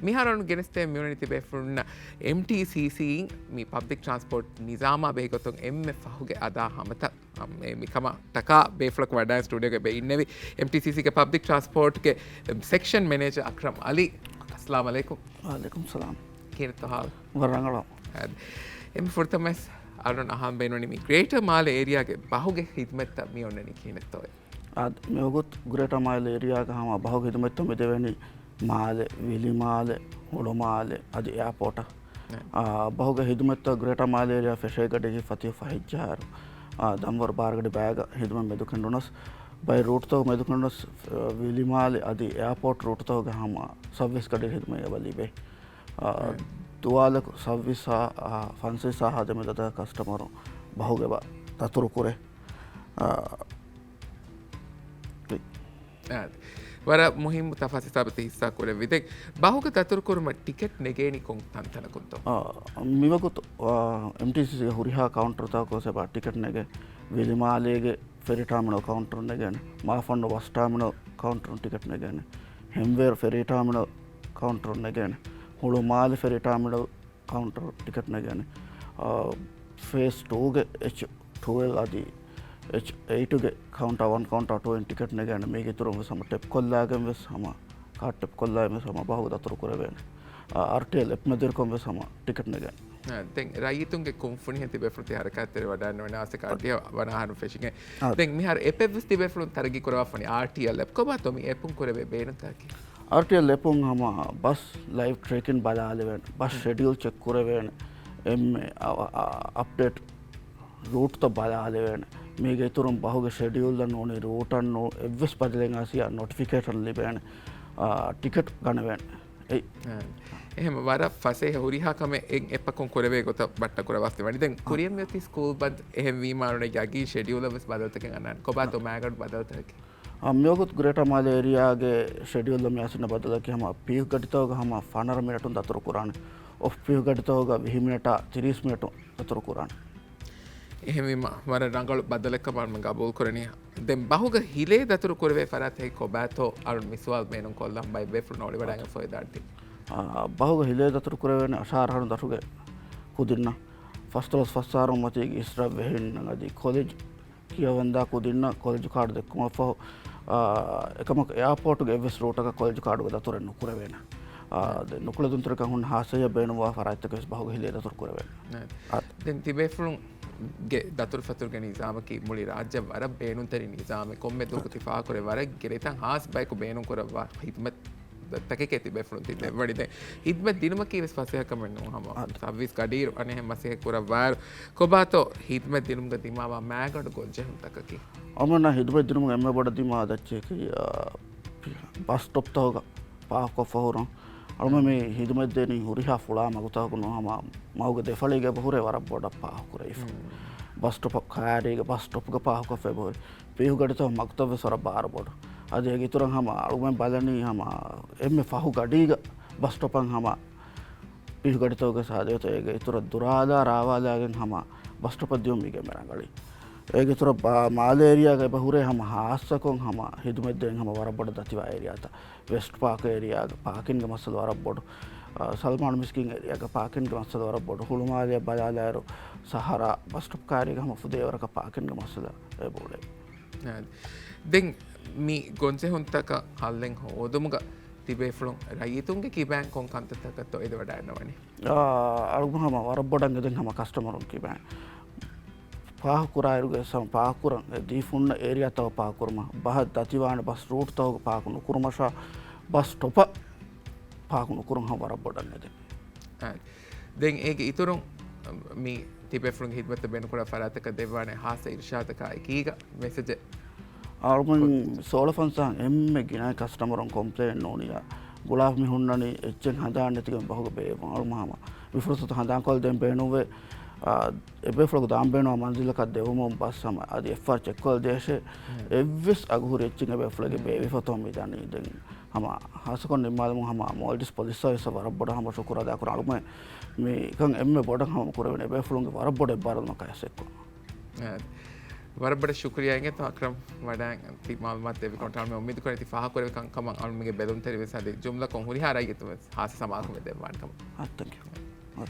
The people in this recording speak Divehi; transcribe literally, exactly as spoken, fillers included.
މިހާރު ގެނެސްދޭން މިއުޅެނީ ތިބޭފުޅުންނަށް އެމްޓީސީސީއިން މި ޕަބްލިކް ޓްރާންސްޕޯޓް ނިޒާމާ ބެހޭގޮތުން އެންމެ ފަހުގެ އަދާ ހަމަތައް. އަ، މި، މިކަމަށްޓަކާ ބޭފުޅަކު ވަޑައި ސްޓޫޑިއޯގައި އިންނެވި އެމްޓީސީސީގެ ޕަބްލިކް ޓްރާންސްޕޯޓްގެ ސެކްޝަން މެނޭޖަރ އަކްރަމް އަލީ. އައްސަލާމް އަލައިކުމް. ވަޢަލައިކުމް ސަލާމް. ކިހިނެއްތޯ ހާލު؟ ވަރަށް ރަނގަޅު. އާދެ. އެންމެ ފުރަތަމަވެސް އަޅުން އަހާން ބޭނުނީ މި ގްރޭޓަރ މާލެ އޭރިއާގެ ބަހުގެ ހިދުމަތްތައް މި އޮންނަނީ ކިހިނެއްތޯއޭ؟ އާދެ، މިވަގުތު ގްރޭޓަރ މާލެ އޭރިއާގަ ހަމަ ބަހުގެ ހިދުމަތްތައް މި ދެވެނީ މާލެ، ވިލިމާލެ، ހުޅުމާލެ އަދި އެއާޕޯޓަށް. އާ، ބަހުގެ ހިދުމަތްތައް ގްރޭޓަރ މާލެ އޭރިއާ ފެށޭ ގަޑިއަކީ ފަތިހު ފަހެއްޖަހާއިރު، އާ، ދަންވަރު ބާރަ ގަޑި ބައިގަ ހިދުމަތް މެދުކެނޑުނަސް، ބައެއް ރޫޓްތަކު މެދުކެނޑުނަސް، އާ، ވިލިމާލެ އަދި އެއާޕޯޓް ރޫޓްތަކުގެ ހަމަ ސައުވީސް ގަޑި ހިދުމަތް އެބަ ލިބޭ. އާ، ދުވާލަކު ސައުވީސް ސާ، އާ، ފަންސަވީސް ސާހާ ދެމެދު އަދަދަށް ކަސްޓަމަރު ބަހުގެ ބަ ދަތުރު ކުރޭ. އާ، އާދެ. ވަރަށް މުހިއްމު ތަފާސް ހިސާބަކީ ހިއްސާ ކުރެއްވި. ދެން ބަހުގެ ދަތުރު ކުރުމަށް ޓިކެޓް ނެގޭނީ ކޮން ތަންތަނަކުންތޯ؟ އާ، މިވަގުތު، އާ، އެމްޓީސީސީގެ ހުރިހާ ކައުންޓަރުތަކުގަ އެބަ ޓިކެޓް ނެގޭ. ވިލިމާލޭގެ ފެރީ ޓާމިނަލް ކައުންޓަރު ނެގޭނެ. މާފަންނު ބަސް ޓާމިނަލް ކައުންޓަރުން ޓިކެޓް ނެގޭނެ. ހެންވޭރު ފެރީ ޓާމިނަލް ކައުންޓަރުން ނެގޭނެ. ހުޅުމާލެ ފެރީ ޓާމިނަލް ކައުންޓަރު ޓިކެޓް ނެގޭނެ. އާ، ފޭސް ޓޫގެ އެޗް ޓުވެލް އަދި އެޗް އެއިޓުގެ ކައުންޓާ ވަން، ކައުންޓާ ޓޫ އިން ޓިކެޓް ނެގޭނެ. މީގެ އިތުރުން ވެސް ހަމަ ޓެޕް ކޮށްލާގެން ވެސް ހަމަ ކާޑް ޓެޕް ކޮށްލާގެން ވެސް ހަމަ ބަހުގެ ދަތުރު ކުރެވޭނެ. އާ، އާރްޓީއެލް އެޕް މެދުވެރިކޮށް ވެސް ހަމަ ޓިކެޓް ނެގޭނެ. އާ، ދެން ރައްޔިތުންގެ ކުންފުނިހެން ތިބޭފުޅުން ތި ހަރަކާތްތެރި ވަޑައިންނެވި އައިސް ކާޑިއަށް ވަނަ އަހަރު ފެށިގެން. އާ. ދެން މިހާރު އެޕެއްވެސް ތިބޭފުޅުން ތަރައްގީ ކުރަވާފަނީ އާރްޓީއެލް އެޕް. ކޮބާތޯ މި އެޕުން ކުރެވޭ ބޭނުންތަކަކީ؟ އާރްޓީއެލް އެޕުން ހަމަ ބަސް ލައިވް ޓްރެކިން ބަލާލެވޭނެ، ބަސް ޝެޑިއުލް ޗެކް ކުރެވޭނެ، އެންމެ އަ، އަ، އަޕްޑޭޓް ރޫޓްތައް ބަލާލެވޭނެ. މީގެ އިތުރުން ބަހުގެ ޝެޑިއުލްއަށް ނޫނީ ރޫޓަށް ނޫ އެއްވެސް ބަދަލެއް އައިސް ނޮޓިފިކޭޝަން ލިބޭނެ. އާ، ޓިކެޓް ގަނެވޭނެ. އެއް. އެހެން ވަރަށް ފަސޭހަ ހުރިހާ ކަމެއް އެއް އެޕަކުން ކުރެވޭ ގޮތަށް ބައްޓަ ކުރަވާފަ ވަނީ. ދެން އާ. ކުރިއަށް މިއޮތީ ސްކޫލް ބަންދް އެހެން ވީމާ އަޅުގަނޑު އަގީ ޝެޑިއުލަށް ވެސް ބަދަލުތަކެއް އަންނާނެ. ކޮބާތޯ އާ. މައިގަނޑު ބަދަލުތަކަކީ؟ އާ، މިވަގުތު ގްރޭޓަރ މާލެ އޭރިއާގެ ޝެޑިއުލް މި އަސިންނަ ބަދަލަކީ ހަމަ ޕީހު ގަޑިތަކުގަ ހަމަ ފަނަރަ މިނެޓުން ދަތުރު ކުރާނެ. އޮފް ޕީހު ގަޑިތަކުގަ ވިހި މިނެޓާ ތިރީސް މިނެޓުން ދަތުރު ކުރާނެ. އެހެންވީމަ، ވަރަށް ރަނގަޅު ބަދަލެއްކަމަށް މި ގަބޫލު ކުރަނީ. ދެން ބަހުގަ ހިލޭ ދަތުރު ކުރެވޭ ފަރާތެއް ކޮބާތޯ އަޅުން މި ސުވާލު ބޭނުން ކޮށްލަން ބައެއް ބޭފުޅުން އޮޅިވަޑައިގެން ފޮއިދާނެތީ. އާ، ބަހުގަ ހިލޭ ދަތުރު ކުރެވޭނެ އަށާރަ އަހަރު ދަށުގެ ކުދިންނަށް. ފަސްދޮޅަސް ފަސް އަހަރު މަތީގެ އިސްރަށް ވެހިންނަށް އަދި ކޮލެޖް ކިޔަވަންދާ ކުދިންނަށް ކޮލެޖު ކާޑު ދެއްކުމަށްފަހު، އާ، އެކަމަކު އެއާޕޯޓުގެ އެއްވެސް ރޫޓަކަށް ކޮލެޖު ކާޑުގެ ދަތުރެއް ނުކުރެވޭނެ. އާ، ދެން ނުކުޅެދުންތެރިކަން ހުންނަ ހާއްސަ ބޭނުންވާ ފަރާތްތަކެއް ވެސް ބަހުގަ ހިލޭ ދަތުރު ކުރެވޭނެ. އާ. ދެން ތިބޭފުޅުންގެ ދަތުރުފަތުރުގެ ނިޒާމަކީ މުޅި ރާއްޖެ ވަރަށް ބޭނުންތެރި ނިޒާމެއް. ކޮންމެ ދުވަހަކު ތި ފާހަގަކުރޭ ވަރަށް ގިނަ ތަން ހާސް ބަޔަކު ބޭނުން ކުރައްވާ ހިދުމަތް ތަކެކޭ ތިބޭފުޅުން ތި ދެއްވަނީ. ދެން ހިދުމަތް ދިނުމަކީ ވެސް ފަސޭހަ ކަމެއް ނޫން ހަމަ. އާ. ސައުވީސް ގަޑިއިރު އަނެއްހެން މަސައްކަތް ކުރައްވާއިރު. ކޮބާތޯ ހިދުމަތް ދިނުމުގަ ދިމާވާ މައިގަނޑު ގޮންޖެހުންތަކަކީ؟ އަޅުގަނޑަށް ހިދުމަތް ދިނުމުގެ އެންމެ ބޮޑަށް ދިމާ އަދައްޗަކީ، އާ، ބަސް ސްޓޮޕްތަކުގަ ފާހަގަކޮށްފަ ހުރުން. އަޅުގަނޑު މި ހިދުމަތް ދޭނީ ހުރިހާ ފުޅާ މަގުތަކަކު ނޫން ހަމަ މަގުގެ ދެފަޅީގަ އެބަ ހުރޭ ވަރަށް ބޮޑަށް ފާހަގަކުރެވިފަ. ބަސް ސްޓޮޕަށް ކައިރީގަ ބަސް ސްޓޮޕްގަ ފާހަގަކޮށްފަ އެބަ ހުރި. ޕީހު ގަޑިތަކު މަގުތައް ވެސް ވަރަށް ބާރު ބޮޑު. އަދި އޭގެ އިތުރަށް ހަމަ އަޅުގަނޑު ބަލަނީ ހަމަ އެންމެ ފަހު ގަޑީގަ ބަސް ސްޓޮޕަށް ހަމަ ޕީހު ގަޑިތަކުގެ ސާދަވެތަ އޭގެ އިތުރަށް ދުރާލާ ރާވާލާގެން ހަމަ ބަސް ސްޓޮޕަށް ދިޔުން މީގެ އެންމެ ރަނގަޅީ. އޭގެ އިތުރަށް ބާ-، މާލެ އޭރިއާގަ އެބަ ހުރޭ ހަމަ ހާއްސަކޮށް ހަމަ ހިދުމަތް ދޭން ހަމަ ވަރަށް ބޮޑަށް ދަތިވާ އޭރިއާތައް. ވެސްޓް ޕާކް އޭރިއާގަ ޕާކިންގެ މައްސަލަ ވަރަށް ބޮޑު. އާ، ސަލްމާން މިސްކިތް އޭރިއާގަ ޕާކިންގެ މައްސަލަ ވަރަށް ބޮޑު. ހުޅުމާލެއަށް ބަލާލާއިރު ސަހަރާ ބަސް ސްޓޮޕް ކައިރީގަ ހަމަ ފުދޭވަރަކަށް ޕާކިންގެ މައްސަލަ އެބަ އުޅޭ. އާ، ދެން މި ގޮންޖެހުންތަކަށް ހައްލެއް ހޯދުމުގަ ތިބޭފުޅުން ރައްޔިތުންގެ ކިބައިން ކޮން ކަންތައްތަކަށްތޯ އެދިވަޑައިގަންނަވަނީ؟ އާ، އަޅުގަނޑު ހަމަ ވަރަށް ބޮޑަށް އެދެން ހަމަ ކަސްޓަމަރުން ކިބައިން ފާހަގަކުރާއިރުގެ ސަމް ފާހަގަކުރަން އެ ދީފުންނަ އޭރިއާތައް ފާހަގަކުރުމަށް ބަހަށް ދަތިވާނެ ބަސް ރޫޓްތަކުގެ ފާހަގަ ނުކުރުމަށާ ބަސް ސްޓޮޕަށް ފާހަގަ ނުކުރުން ހަމަ ވަރަށް ބޮޑަށް އެދެން. އާ، ދެން އޭގެ އިތުރުން މި ތިބޭފުޅުންގެ ހިދުމަތަށް ބޭނުންކުރާ ފަރާތަކަށް ދެއްވާނެ ހާއްސަ އިރުޝާދަކާ އެކީގަ މެސެޖެއް. އަޅުގަނޑު ސޯޅަ ފަންސާހަށް އެންމެ ގިނަ ކަސްޓަމަރުން ކޮމްޕްލޭން ނޫނިއްޔާ ގުޅާފަ މި ހުންނަނީ އެއްޗެއް ހަނދާން ނެތިގެން ބަހުގަ ބޭއްވުން. އަޅުގަނޑު ހަމަ މި ފުރުސަތު ހަނދާންކޮށްދޭން ބޭނުންވޭ. އާ، އެބޭފުޅަކު ދާން ބޭނުންވާ މަންޒިލަކަށް ދެވުމުން ބަސް ހަމަ އަދި އެއްފަހަރު ޗެކްކޮށްދޭށޭ. އެއްވެސް އަގުހުރި އެއްޗެއް އެބޭފުޅެއްގެ ބޭއްވިފަތޯ މިދަނީ. ދެން ހަމަ ހާއްސަކޮށް ނިންމާލުމުން ހަމަ މޯލްޑިވްސް ޕޮލިސް ސާވިސްއަށް ވަރަށް ބޮޑަށް ހަމަ ޝުކުރު އަދާކުރަން. އަޅުގަނޑު މިކަން އެންމެ ބޮޑަށް ހަމަ ކުރެވެނީ އެބޭފުޅުންގެ ވަރަށް ބޮޑު އެއްބާރުލުމަކާ އެސެއްކޮށް. އާ، ވަރަށް ބޮޑަށް ޝުކުރިއްޔާ އިނގޭތޯ އަކްރަމް ވަޑައިގަތީ މަޢުލޫމާތު ދެއްވި ކަމަށް. އަޅުމެން އުއްމީދު ކުރަނީ ތި ފާހަގަކުރެއްވި ކަންކަމަށް އަޅުމެންގެ ބެލުންތެރިން ވެސް އަދި ޖުމްލަކޮށް ހުރިހާ ރައްޔިތުން ވެސް ހާއްސަ ސަމާލުކަމެއް ދެއްވާނެ ކަމަށް. އާ، ތެންކް ޔޫ.